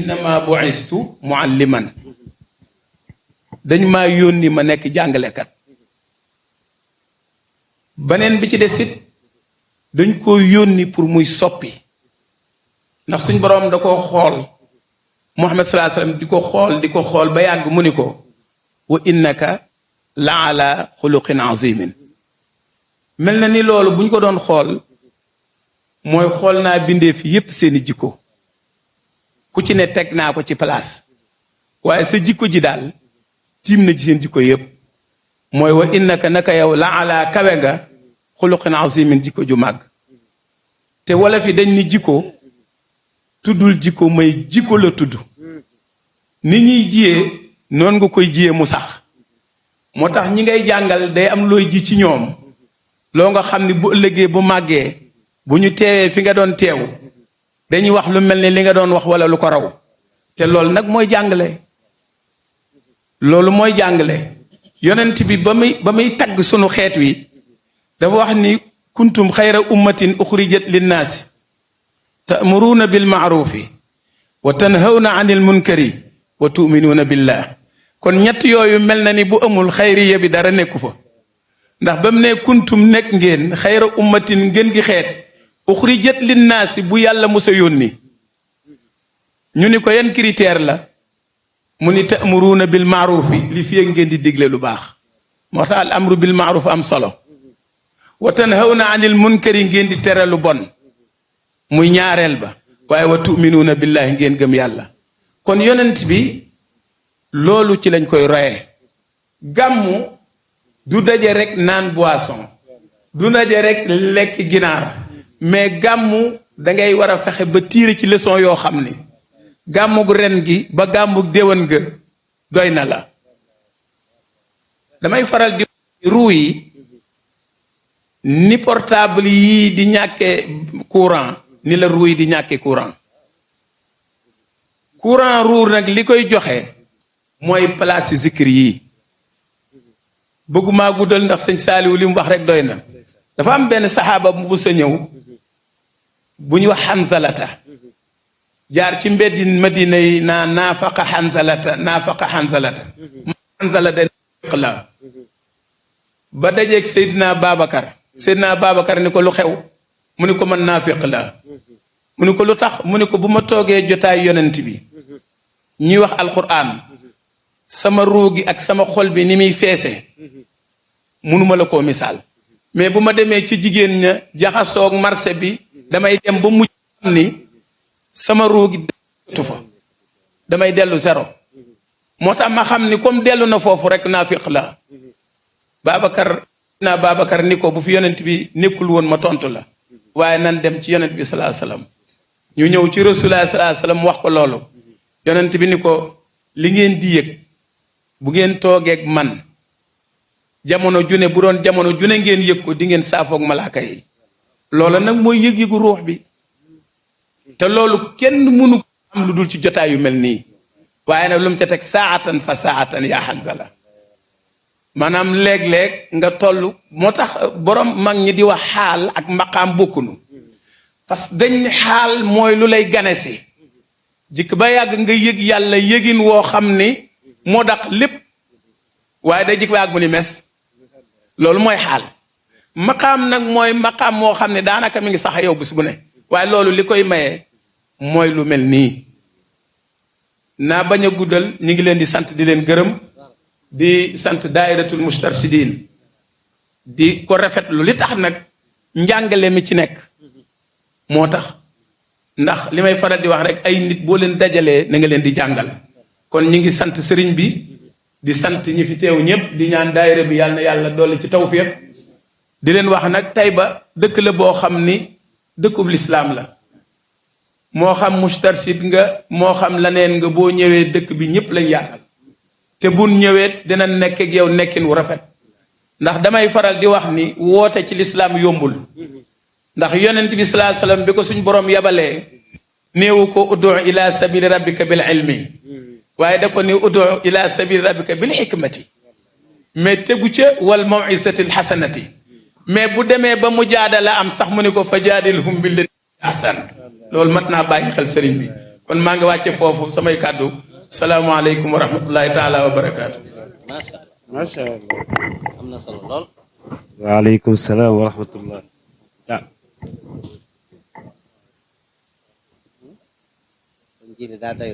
innama bu'istu mualliman dañ maa yónni ma nekk jàngalekat. beneen bi ci des it dañ ko yónni pour muy soppi ndax suñ boroom da ko xool Muhammad sallallahu alayhi wasallam di ko xool ba yàgg mu ni ko wa innaka la ala xuluqin azimin. mel na ni loolu buñ ko doon xool mooy xool naa bindee fi yépp seeni jikko ku ci ne teg naa ko ci place waaye sa jikko ji daal tiim na ci seen jikko yépp mooy wa innaka naka yow la ala kawe nga xuluqin azimin jikko ju màgg. te wala fi dañ ni jikko tuddul jikko may jikko la tudd ni ñuy jiyee noonu nga koy jiyee mu sax moo tax ñi ngay jàngal day am looy ji ci ñoom loo nga xam ni bu ëllëgee bu màggee bu ñu teewee fi nga doon teew dañuy wax lu mel ni li nga doon wax wala lu ko raw te loolu nag mooy jàngale. loolu mooy jàngale yonent bi ba muy tagg sunu xeet wi dafa wax ni kuntum xayra ummatin uxrijat linnaasi ta'muruuna bil ma'rufi wa tanhawna anil munkari wa tu'minuuna billah. kon ñett yooyu mel na ni bu amul xayriya bi dara nekku fa ndax ba mu ne kuntum nekk ngeen xayra ummatin ngeen gi xeet uxrijat linnaasi bu yàlla musa yónni ñu ni ko yan critère la mu ni ta'muruuna bil ma'rufi li fi ngeen di digle lu baax moo tax al amru bil ma'ruf am solo wa tanhawna anil munkari ngeen di tere lu bon muy ñaareel ba waaye wa tu'minuuna billahi ngeen gëm yàlla. kon yonent bi loolu ci lañ koy royee. gàmmu du daje rek naan boisson du daje rek lekk ginaar mais gàmmu dangay war a fexe ba tiire ci leçon yoo xam ni gàmmug ren gi ba gàmmug déwén ga doy na la. damay faral di ruu yi ni portable yii di ñàkkee courant ni la ruu yi di ñàkkee courant ruu nag li koy joxe mooy place zikri yi. bëgguma guddal ndax sëñ Saaliwu li mu wax rek doy na. dafa am benn saxaaba bu sa ñëw bu ñu wax Hanzalata jaar ci mbeddi Madina yi naa naafaqa Hanzalata Hanzalata la ba dajeeg Seydina Babacar ni ko lu xew mu ni ko man naafiq la mu ni ko lu tax mu ni ko bu ma toogee jotaay yonent bi ñuy wax alquran sama ruu gi ak sama xol bi ni muy feese munuma la koo misaal mais bu ma demee ci jigéen ña jaxasoog marché bi damay dem ba mujj xam ni sama ruu gi tu fa damay dellu zéro moo tax ma xam ni comme dellu na foofu rek naafiq la. Babacar ni ko bu fi yonent bi nekkul woon ma tontu la waaye nan dem ci yonent bi sallallahu alayhi wasallam ñu ñëw ci rasulullah sallallahu alayhi wasallam wax ko loolu yonent bi ni ko li ngeen di yëg bu ngeen toogeeg man jamono june bu doon jamono june ngeen yëg ko di ngeen saafoog malaaka yi. loolu nag mooy yëg-yëgu ruux bi te loolu kenn mënu am lu dul ci jotaay yu mel nii waaye nag lu mu ca teg saatan fa saatan yaa Hanzala maanaam léeg-léeg nga toll moo tax borom mag ñi di wax xaal ak maqaam bokkunu parce que dañ ni xaal mooy lu lay gane si jikk ba yàgg nga yëg yàlla yëgin woo xam ni moo daq lépp waaye day jikk ba yàgg mu ni mes loolu mooy xaal. maqaam nag mooy maqaam moo xam ne daanaka mi ngi sax yow bis bu ne waaye loolu li koy maye mooy lu mel nii. naa bañ a guddal ñu ngi leen di sant di leen gërëm di sant daayiratul mustarshidin di ko rafetlu li tax nag njàngale mi ci nekk moo tax ndax li may faral di wax rek ay nit boo leen dajalee na nga leen di jàngal. kon ñu ngi sant sëriñ bi di sant ñi fi teew ñëpp di ñaan daayira bi yàlla na yàlla dolli ci tawfiix di leen wax nag Tayba dëkk la boo xam ni dëkkub lislaam la moo xam mustarshid nga moo xam laneen nga boo ñëwee dëkk bi ñëpp lañ yaatal te buñ ñëwee dina nekk ak yow nekkin wu rafet ndax damay faral di wax ni woote ci lislaam yombul ndax yonent bi sallallahu alayhi wasallam bi ko suñ borom yabalee néewu ko ud'u ila sabili rabbika bil ilmi waaye da ko ni ud'u ila sabili rabbika bil hikmati mais tegu ca wal maw'izati al hasanati mais bu demee ba mujaadala am sax mu ni ko fa jaadilhum billati ahsan loolu mat naa bàyyi xel sëriñ bi kon maa ngi wàcce foofu samay kàddu salaamaaleykum wa rahmatullahi taala wa barakaatu. macha allah am na solo lool. waaleykum salaam wa rahmatullah. Ji daa doy